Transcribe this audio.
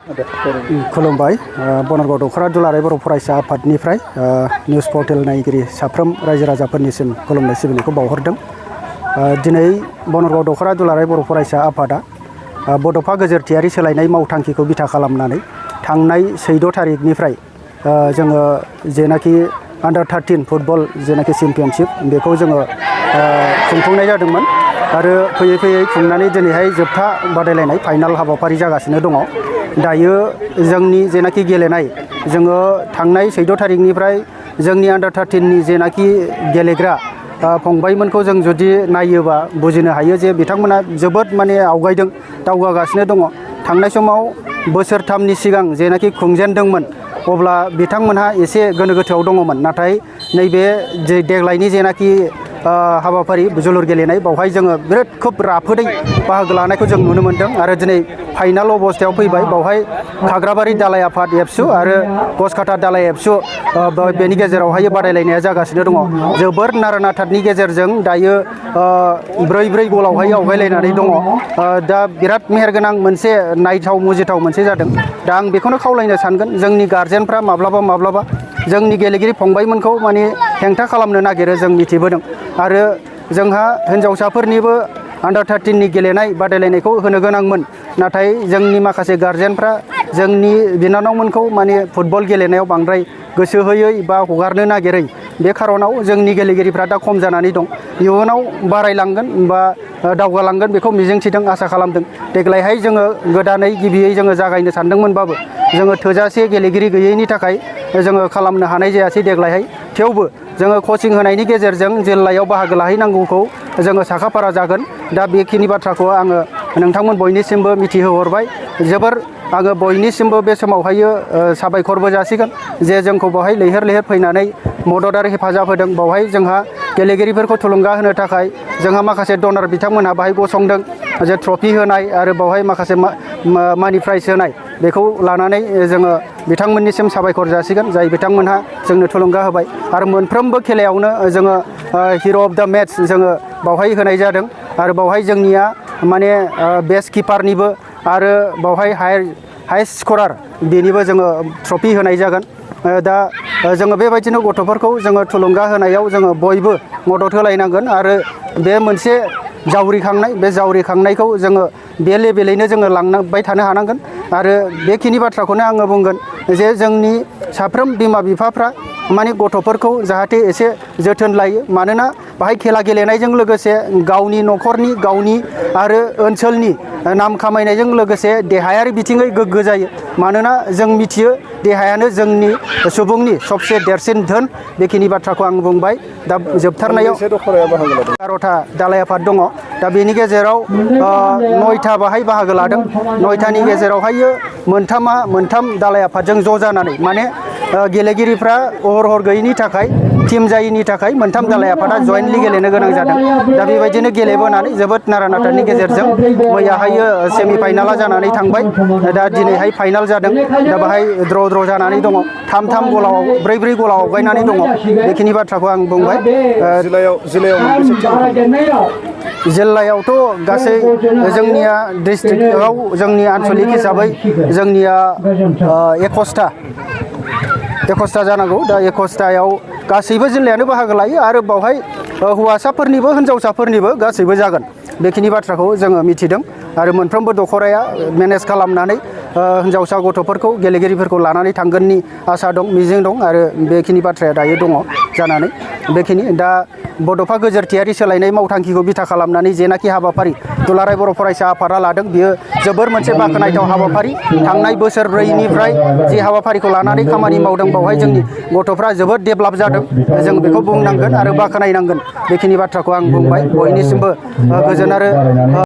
खुलुमबाय बनरगाव दखरा दुलाराय बर' फरायसा आफादनिफ्राय निउस पर्टेल नायगिरि साफ्रोम रायजो राजाफोरनिसिम खुलुमनाय सिबिनायखौ बावहरदों। दिनै बनरगाव दखरा दुलाराय बर' फरायसा आफादा बड'फा गोजोरथियारि सोलायनाय मावथांखिखौ बिथा खालामनानै थांनाय 14 थारिखनिफ्राय जोङो जेनाखि अंडार 13 फुटबल जेनाखि चेम्पियनशिप बेखौ जोङो खुंफुंनाय जादोंमोन आरो फैयै फैयै खुंनानै दिनैहाय जोबथा बादायलायनाय फाइनाल हाबाफारि जागासिनो दङ। दायो जोंनि जेनाखि गेलेनाय जोङो थांनाय 14 थारिखनिफ्राय जोंनि अंडार 13 नि जेनाखि गेलेग्रा फंबायमोनखौ जों जुदि नायोबा बुजिनो हायो जे बिथांमोना जोबोद माने आवगायदों, दावगागासिनो दङ। थांनाय समाव बोसोरथामनि सिगां जेनाखि खुंजेनदोंमोन अब्ला बिथांमोनहा एसे गोनो गोथोआव दङमोन, नाथाय नैबे देग्लायनि जेनाखि हाबाफारि जोलुर गेलेनाय बावहाय जोङो बिराद खोब राफोदै बाहागो लानायखौ जों नुनो मोन्दों आरो दिनै फाइनाल अबस्थायाव फैबाय। बावहाय खाग्राबारि दालाय आफाद एबसु आरो गसखाथा दालाय एबसु बेनि गेजेरावहाय बादायलायनाया जागासिनो दङ। जोबोर नारा-नाथानि गेजेरजों दायो 4-4 गलावहाय आवगायलायनानै दङ। दा बिराद मेहेरगोनां मोनसे नायथाव मुजिथाव मोनसे जादों। दा आं बेखौनो खावलायनो सानगोन जोंनि गारजेनफ्रा माब्लाबा जोंनि गेलेगिरि फंबायमोनखौ माने हेंथा खालामनो नागिरो, जों मिथिबोदों। आरो जोंहा हिन्जावसाफोरनिबो अंडार 13 नि गेलेनाय बादायलायनायखौ होनो गोनांमोन, नाथाय जोंनि माखासे गारजेनफ्रा जोंनि बिनानावमोनखौ माने फुटबल गेलेनायाव बांद्राय गोसो होयै बा हगारनो नागिरै बे खार'नाव जोंनि गेलेगिरिफ्रा दा खम जानानै दं। इयुनाव बारायलांगोन बा दावगालांगोन बेखौ मिजिंथिदों, आसा खालामदों। देग्लायहाय जोङो गोदानै गिबियै जोङो जागायनो सानदोंमोनबाबो जोङो थोजासे गेलेगिरि गैयैनि थाखाय जोङो खालामनो हानाय जायासै देग्लायहाय। थेवबो जोङो कचिं होनायनि गेजेरजों जिल्लायाव बाहागो लाहैनांगौखौ जोङो साखाफारा जागोन। दा बेखिनि बाथ्राखौ आङो नोंथांमोन बयनिसिमबो मिथिहोहरबाय। जोबोर आङो बयनिसिमबो बे समावहायो साबायखरबो जासिगोन जे जोंखौ बेवहाय लैहोर लैहोर फैनानै मदद आरो हेफाजाब होदों। बावहाय जोंहा गेलेगिरिफोरखौ थुलुंगा होनो थाखाय जोंहा माखासे डनार बिथांमोनहा बाहाय गसंदों, जे ट्रफि होनाय आरो बावहाय माखासे मानि प्राइज होनाय, बेखौ लानानै जोङो बिथांमोननिसिम साबायखर जासिगोन जाय बिथांमोनहा जोंनो थुलुंगा होबाय। आरो मोनफ्रोमबो खेलायावनो जोङो हिर' अफ द मेट्स जोङो बावहाय होनाय जादों आरो बावहाय जोंनिया माने बेस्ट किपारनिबो आरो बावहाय हाइस्ट स्करार बेनिबो जोङो ट्रफि होनाय जागोन। दा जोङो बेबायदिनो गथ'फोरखौ जोङो थुलुंगा होनायाव जोङो बयबो मदद होलायनांगोन आरो बे मोनसे जावरिखांनाय, बे जावरिखांनायखौ जोङो बे लेभेलैनो जोङो लांबाय थानो हानांगोन। आरो बेखिनि बाथ्राखौनो आङो बुंगोन जे जोंनि साफ्रोम बिमा-बिफाफ्रा माने गथ'फोरखौ जाहाथे एसे जोथोन लायो, मानोना बाहाय खेला गेलेनायजों लोगोसे गावनि न'खरनि, गावनि आरो ओनसोलनि नाम खामायनायजों लोगोसे देहायारि बिथिङै गोग्गो जायो। मानोना जों मिथियो देहायानो जोंनि सुबुंनि सबसे देरसिन धोन। बेखिनि बाथ्राखौ आं बुंबाय। दा जोबथारनायाव 11था दालाय आफाद दङ। दा बेनि गेजेराव 9था बाहाय बाहागो लादों। 9थानि गेजेरावहायो मोनथाम दालाय आफादजों ज' जानानै माने गेलेगिरिफ्रा अहर गैयैनि थाखाय, टिम जायैनि थाखाय मोनथाम दालाय आफादा जयेन्टलि गेलेनो गोनां जादों। दा बेबायदिनो गेलेबोनानै जोबोद नारा-नाथानि गेजेरजों मैयाहायो सेमि फाइनाला जानानै थांबाय। दा दिनैहाय फाइनाल जादों। दा बाहाय द्र' जानानै दङ। 3-3 गलाव 4-4 गलाव आवगायनानै दङ। बेखिनि बाथ्राखौ आं बुंबाय। जिल्लायावथ' गासै जोंनिया डिस्ट्रिक्टआव जोंनि आन्सलिक हिसाबै जोंनिया 21था जानांगौ। दा 21थायाव गासैबो जिल्लायानो बाहागो लायो आरो बावहाय हौवासाफोरनिबो हिन्जावसाफोरनिबो गासैबो जागोन। बेखिनि बाथ्राखौ जोङो मिथिदों आरो मोनफ्रोमबो दखराया मेनेज खालामनानै हिन्जावसा गथ'फोरखौ, गेलेगिरिफोरखौ लानानै थांगोननि आसा दं, मिजिं दं आरो बेखिनि बाथ्राया दायो दङ जानानै। बेखिनि दा बड'फा गोजोरथियारि सोलायनाय मावथांखिखौ बिथा खालामनानै जेनाखि हाबाफारि दुलाराय बर' फरायसा आफादा लादों, बियो जोबोर मोनसे बाख्नायथाव हाबाफारि। थांनाय बोसोरब्रैनिफ्राय जि हाबाफारिखौ लानानै खामानि मावदों बावहाय जोंनि गथ'फ्रा जोबोद डेभेलप जादों। जों बेखौ बुंनांगोन आरो बाख्नायनांगोन। बेखिनि बाथ्राखौ आं बुंबाय। बयनिसिमबो गोजोन आरो